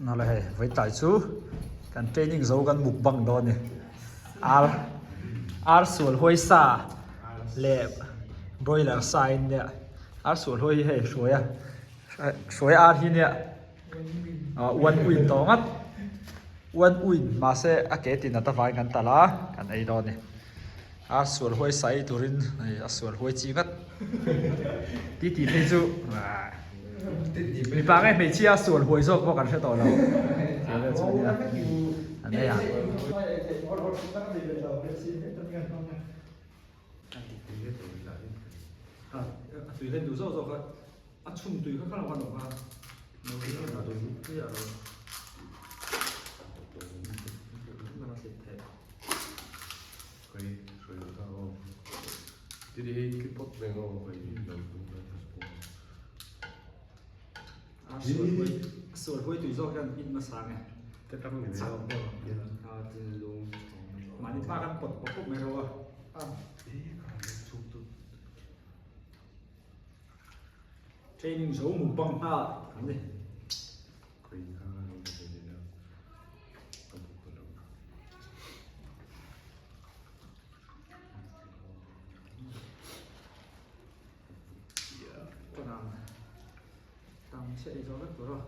Nala hei vawitlai chu kan training zo kan mukbang dawn a ni ar ar sual huai sa leh broiler sa in nia ar sual huai hi hei hruai a hruai ar hi nia ah one win tawh ngat one win mahse a ke tin ata vangin kan talh a kan ei dawn a ni. A sual huai sai turin hei a sual huai chi ngat ti tih phei chu mipa nge hmeichhia a sual huai zawk pawh kan hre tawh lo tih vel chu ania an ei a. A chhum tui kha kha lo khan awm kha. Sual huai tui zawk hian in hmasa nge. Mahni hma kan pawt pawp pawp mai ro a. Training zo mukbang nghal an ni. Tang chiah ei zawh vek tur a.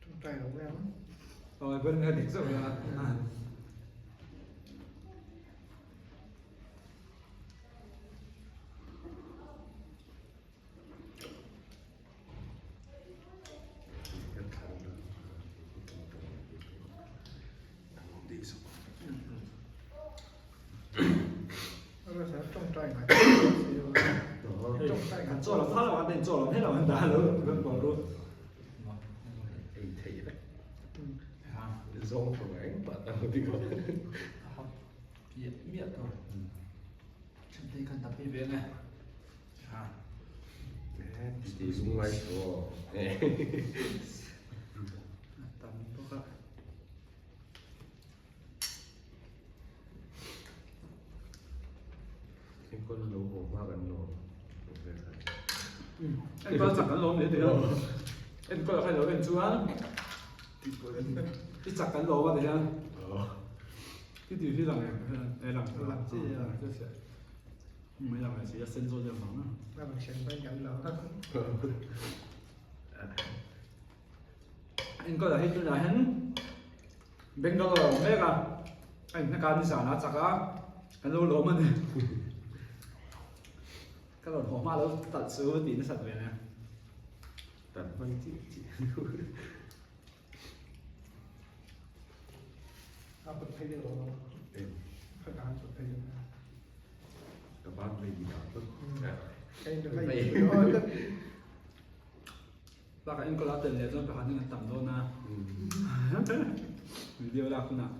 Tawngtai lo mai ang. Aw ban nga dik zauh la. Chaw lo phal lo an den chaw lo hei lo an dah lo kan pawh ru. Ei thei vek. Zawng tha reng pah ta ti ko. Piah miah tur. Thente kan ta phei ve nge. Ha. Ti ti lungai so. Tam bawk a. Enkawl lo haw hma kan lawm ve kha. Enkawl chak kan lawm leh tih lo. Enkawl kha lo en chuan i chak kan lawm a ti hian. I tih hi lang em e lang lang chi lang chi sia. Mai lang si a sen zo deuh vang a. Lang sen pai kan lo. Enkawl ah hi tunah hian Bangalore a awm mek a, a inhnek a nizan a chak a, kan lo lawm a ni. Ka rawn haw hma lo talh chu tih nasat ve nia. Talh hman chiah chiah. A put phei deuh lo. Ka dan put phei deuh. Ka ban phei di dah tlat. Ka in phei. Bakah enkawl a tel leh chuan pakhat in a tam dawn a video lak hunah.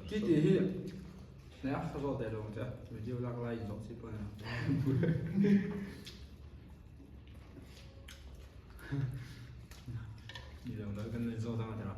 Ti ti hi ne a ka zawt leh lo ang che video lak lai in zawh chi pawh a ni. Ni lo lo kan in zawt ang a tira.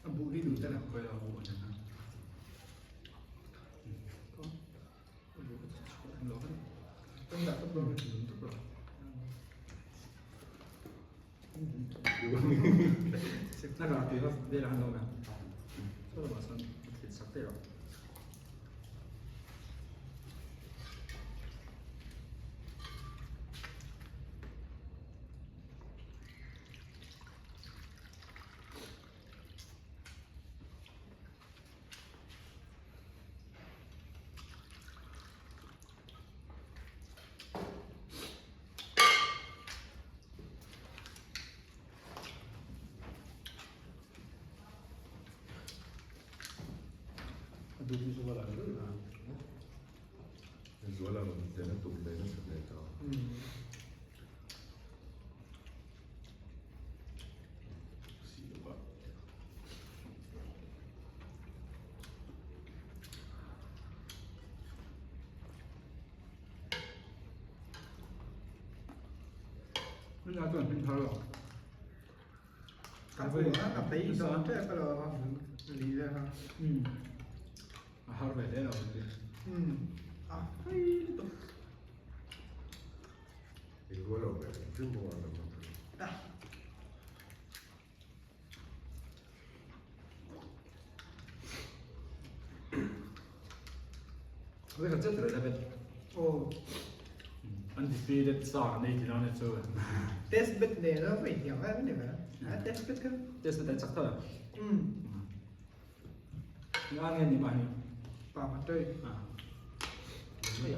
A buh hi duh tala. Zuala rawn tel a tum ve nasa hle ta. Si lo a. Min chuan hming thar lo. Ka pu a ka phei dawn tep alawm a ni ve kha. Umm a har ve hle lo ang chu. Umm a phei lutuk. I rual lo ve hrim bawk ang lo. Cái kan chet rồi bet. Aw. Undefeated sa nei ti na chu. Test bet nei lo vai hiam a ni ve. A test bet kha. Test bet chak tha. Um. Nga nge ni ma hi. Pa ma tei. À.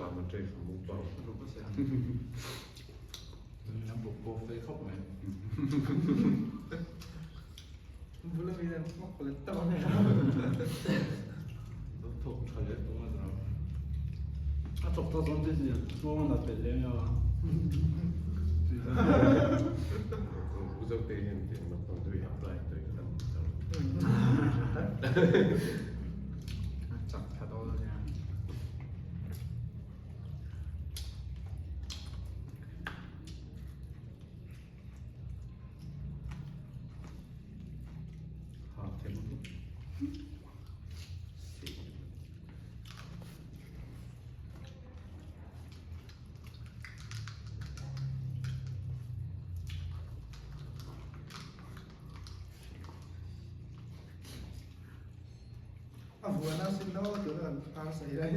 Pa ma tei mukbang. Nam buk po fe khop mai. Bula mi nan mok le ta ne. Thok tha le to ma na. A chok ta zon ti ji so na pe le ya. Uzo te hian ti naupang deuh hi apply tawh kan ni. Chak tha dawn a nia. Ha them lutuk. A vuan a sin no tuna kan ar sawi lai.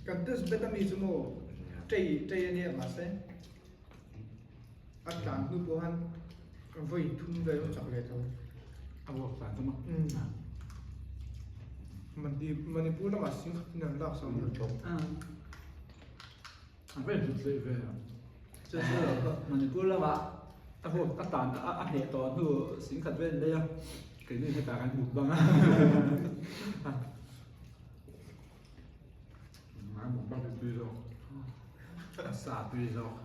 Kan test bet ami chu maw tei tei ania mahse a tlan hnu pawh han vawi thum vel chak leh tho. A vuak tlan chu maw? Manipur lamah sing khat in an lak sak a ni. An va inhlut hlei ve a. Chu chu Manipur lamah a huap a tan a hneh tawh hnu singkhat vel lei a, keini hetah kan mukbang a. Ngai mukbang hi tui zawk. A sa tui zawk.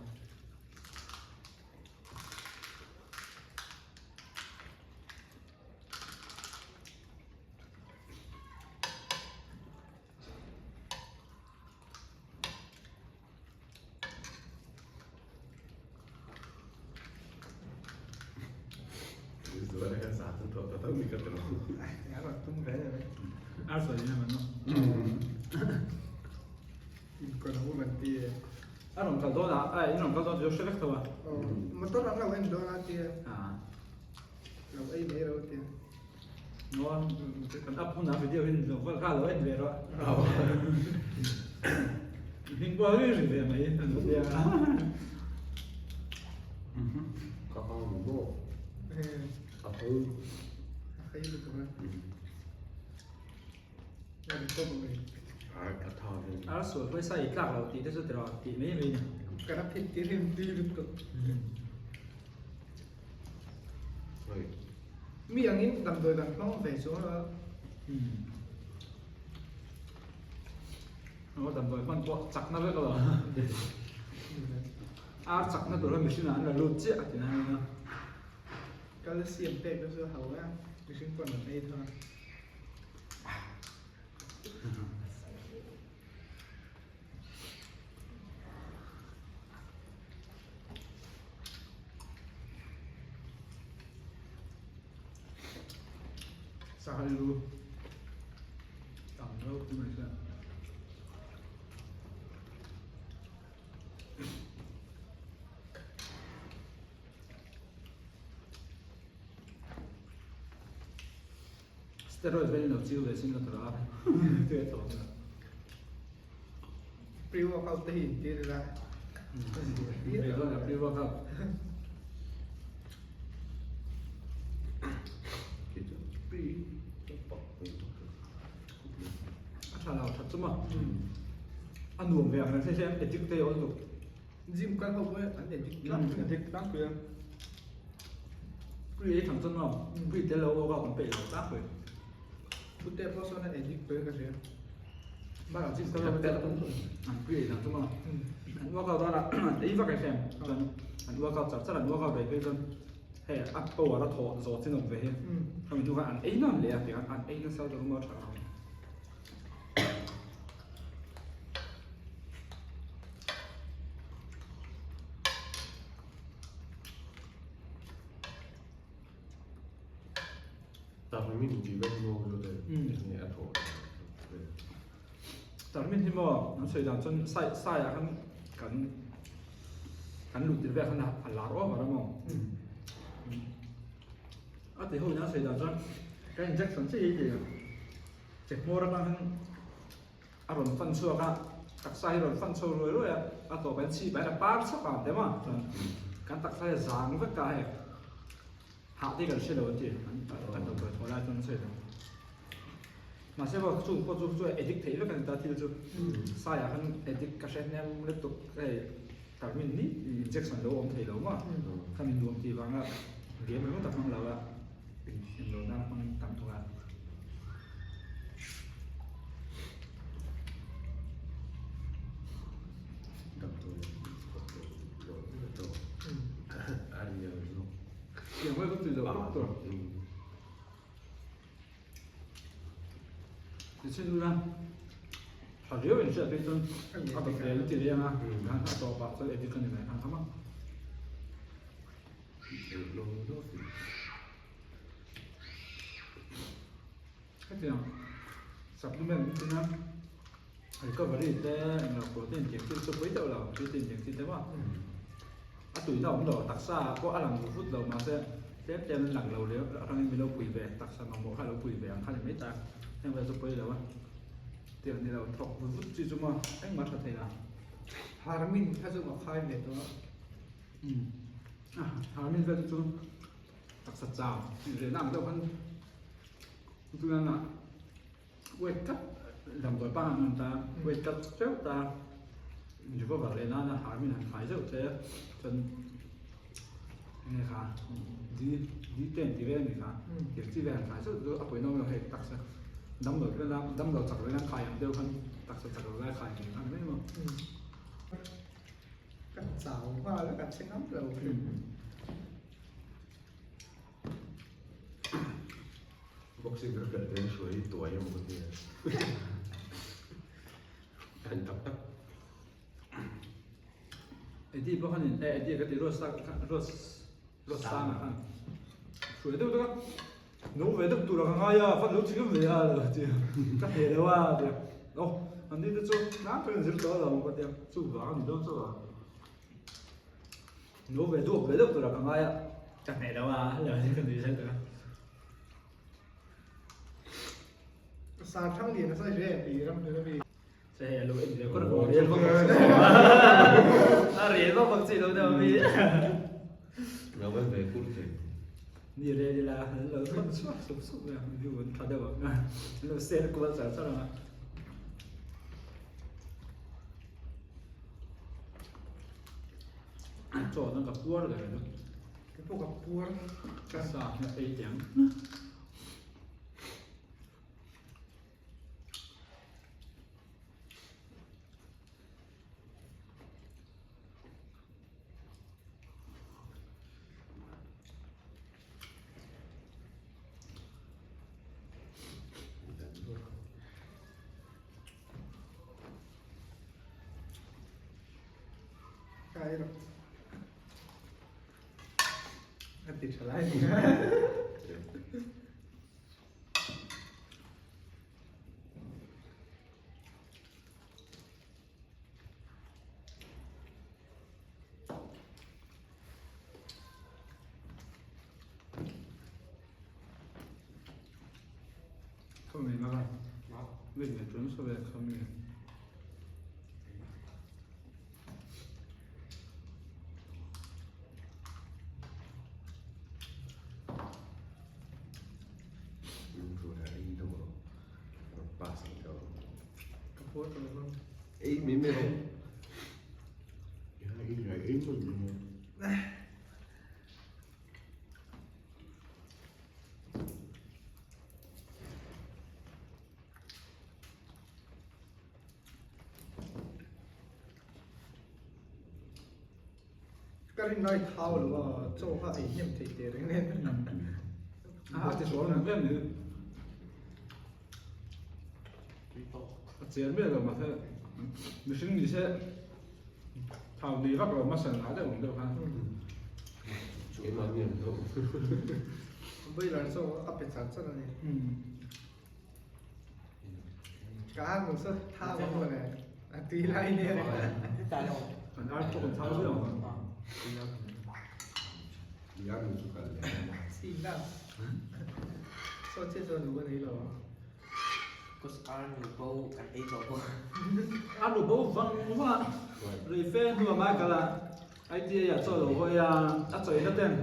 A rawn kal dawn a, a in rawn kal dawn chu hre vek tho a. Motor an lo en dawn a tia. Lo ei mai ro tia. Ngaw kan up hunah video hi lo val kha lo en ve rawh. Hming pawh ri ri ve mai an lo tia. Ka hau ni maw? A hei. A hei lutuk a. A ri tawp mai. A tha ve. A sual pawisa i tlak lo tih te chu tiraw tih mai mai ni. Ka rak thei tir hi tui lutuk. Mi angin damdawi kan hmang ve chu a. Aw damdawi hman pawh chakna vek alo. Ar chakna tur kha mihring ah an la lut chiah a ti na nia. Calcium pek te chu a ho a, mihring pawn an ei thung a. Sahal lu tam lo tu mai sia. Steroid vel in lo chiu ve sin ka tura a tui a tlawm a. Pre-workout te hi in tir ila. Ve dawn a pre-workout. A tha lo that chu maw. A nuam ve ang reng hle hle addict te awl tuk. Gym kal ho pawh an addict tlangpui a. Addict tlangpui a. Pre ei thang chuan maw pre tel lo workout an peih lo tlangpui. Pute pawh sawn an edit pawh in ka hria. Bakah gym kal ho te an pre ei thang chu maw an workout dawn a an ei vak em chuan an workout char char an workout rei phei chuan hei a power a thawh zawh chin awm ve hi. Khami hnu khan an ei nawn leh a tiang an ei nasa deuh maw tha ang. Tarmin hi maw an sawi dan chuan sai sai ah khan kan kan luh tir vel khan a lar over a maw. A ti ho in an sawi dan chuan ka injection chiah hi ti che hmawr atang khan a rawn fan chhuak a, taksa hi rawn fan chho ruai ruai a, a tawp ah hian chhip ah hian a par chhawk a ang te maw chuan kan taksa hi a zang vek a hei hah te kan hre lo an ti an kan doctor thaw lai chuan an sawi lo mahse pawh chung pawh chu chu addict theih vek a ni ta thil chu sai ah khan addict ka hre hnem lutuk hei tarmin ni injection lo awm thei lo maw khami nuam tih vanga game ringawt a hmang lo a englo nan a hmang tam thawk a. Hetiang supplement tina recovery te englo protein tih ang chi chu pui deuh lo protein tih ang chi te maw a tuina awm lo taksa ah pawh a lang vut vut lo mahse tlem tlem an lang lo leh atangin milo pui ve taksa mamawh kha alo pui ve ang kha ni mai ta heng vel chu pawi lo a tiang ni lo thawk vut vut chi chu maw engmah tha thei lo. Harmin kha chu ka khai ve tawh a. Harmin vel chu taksa chau tih ve na ang deuh khan Tunah weight cut damdawi pa han ta weight cut teuh ta recover leh nana harmin han khai zeuh che chuan enge kha D D ten tih vel a ni kha tir chi vel han khai zeuh chu a pawinawm lo hei taksa damlo vel a damlo chak lo hian khai ang deuh khan taksa chak lo lai khai ang khan mai maw. Ka chau nghal a ka che ngam lo. Boxing ka kal ve hruai hi tuai emaw ka ti a. An tak tak. Eddie pawh khanin eh Eddie ka ti Rose Rose Rose sang ah khan hruai deuh deuh a no ve deuh tur a ka ngai a fan lo thing ve a lo ti ka hneh lo a ti a an ni te chu tlangpui an zir tawh lo ka ti a chuvang a ni dawn chauh a. No ve duak ve deuh tura ka ngai a, ka hneh lo a, lo ka nui zet a. Sar thang lian a sawi ve pi ram hnu ami. Che hei a lo en ve kawr a rel vak vak a rel vak vak chi lo deuh ami. Lo en ve kur thei. Ni rel ila an lo thawn chhuak sup sup mai ang view an tha deuh ang an lo sel kual char char ang a. Chaw na ka puar ber a Kei pawh ka puar. Ka sa hi a ei teh ang. A ti tha lai ni. Ei mai mai rawh. Ei mai mai. Ka rin lai thau lo a, chaw kha ei hnem thei teh reng nen. A ti sual ang em ni. A chian miah lo mahse mihring ni se thau nei vak lo hmasa ngah deuh ang deuh khan. Keimah mi ang deuh. Boiler chaw a pe char char a ni. Ka han nu sa tha lo mo le. A tui lai nia. Kan ar pawh kan chau zui ang. I ar nu chu kal leh. Si na. Saw che saw nu ka nei lo. Cause ar nu bo kan ei tawh bawk. Ar nu bo vang vang a. Rei fe hnuah mai kal a. ITA ah chaw lo hawi a, a chawina ten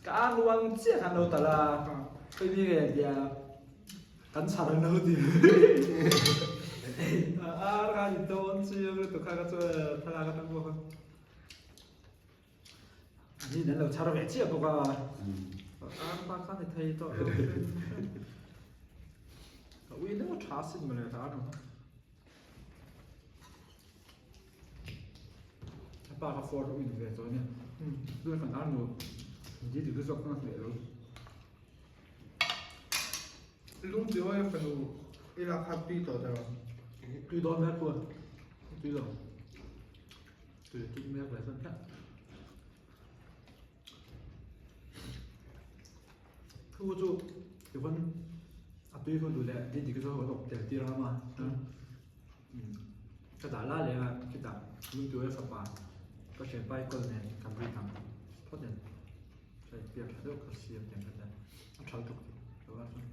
ka ar nu ang chiah khan lo tal a. Hei mi nge tia kan chhar ang lo ti. Ar khan in dawn chiang lutuk kha ka chu thlalak atang pawh khan. Ani in an lo chhar ve chiah bawk a. Ar pa khan i thei tawh lo. Ka ui deuh a tha sin mawle ka ar nu. A pa ka form in ve tawh ania. Tuna kan ar nu di dik zawk kha hleh lo. Lungti hawi a fanu i lak kha tui tawh ta lo. Tui dawn mek pawh tui lo. Tui tum mek ve chuan phian. Thu chu tichuan a tui kha duh leh di dik zawk an awp tel tir ang a ka dah la leh a khitah lungtuai fapa ka hriatpa i kawl nen kan ri tam phawt nen hei piak tha deuh kha siam tiang kha chuan a tha lutuk lo a chuan.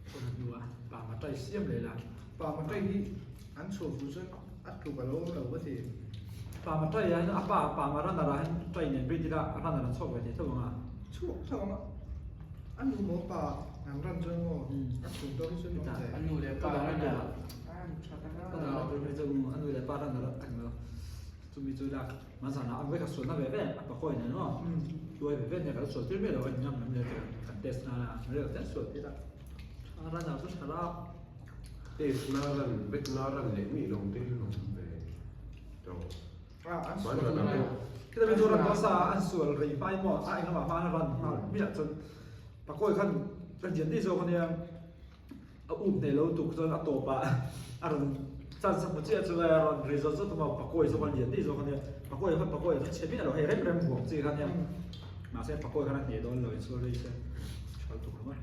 Chuan hnua pa matai siam leh la. Pa matai hi an chhuah fuh chuan a tluk a lo awm lo ka ti. Pa matai ah hian a pa pa ma runner ah hian tai nen bik ila runner an chhuak ve thei tho ang a. Chhuak tho ang a. A nu maw pa an run chuan maw a chhung tawk hi chuan awm thei. A nu leh pa runner. Ka dah tur hi chu a nu leh pa runner a ang lo. Chumi chu lak hmanzan ah an vek a sualna ve ve a pakhawi nen maw hluai ve ve nia kan sual tir miah lo a inngam lam leh chu kan test nghal a rel te sual tir a a run ah chu tha rap. Test na run vek na run leh mi lo te hi awm ve tawh. An sual Khita mi chu run hmasa an sual rei hma in maw a englamah hma an run nghal miah chuan pakhawi khan ka dian daih zawk ania. A up hneh lo tuk chuan a tawpah a rawn chance a hmu chiah chu a rawn ri zawt zawt a maw pakawi zawk a lian daih zawk a nia pakawi khan pakawi chu chhe miah lo hei rem rem vuak chi kha nia mahse pakawi khan a hneh dawn lo insual rei se tha lutuk lo mai.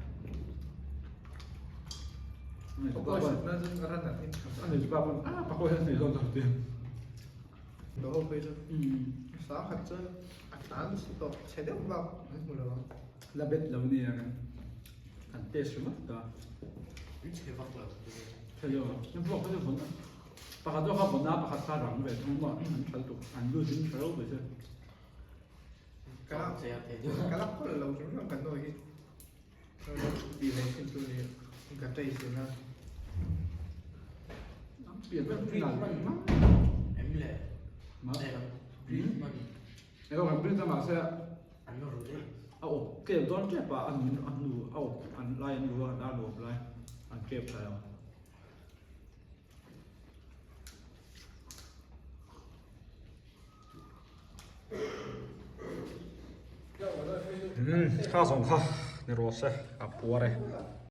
Pakawi sutna chu a ran an in tha. A nei chu pa pawn ah pakawi hian a hneh dawn lo ti. Lo ho phei chu sa khat chuan a tlan tawp chhe deuh bak an hmu lo ang. La bet lo nia kan. Kan test ringawt ta. In chhe vak lo. Thei lo. In vuak kha chu vawn a. Pakhat zawk kha vawn a, pakhat kha rang ve thung maw. An thal tuk. An lut in tha ro ve che. Ka la khawl lo hrim hrim kan nawi hi. Ti ve thin chu ni. Ka tei sin a. Pian vek thin a. Em le. Ma. Em. Eng kan print a mahse An lo ru daih. A awp kep dawn tep a, a nun a hnu a awp an lai an lu a, an awp lai an kep thlai ang. Kha zawng kha ni rawh se a puar e.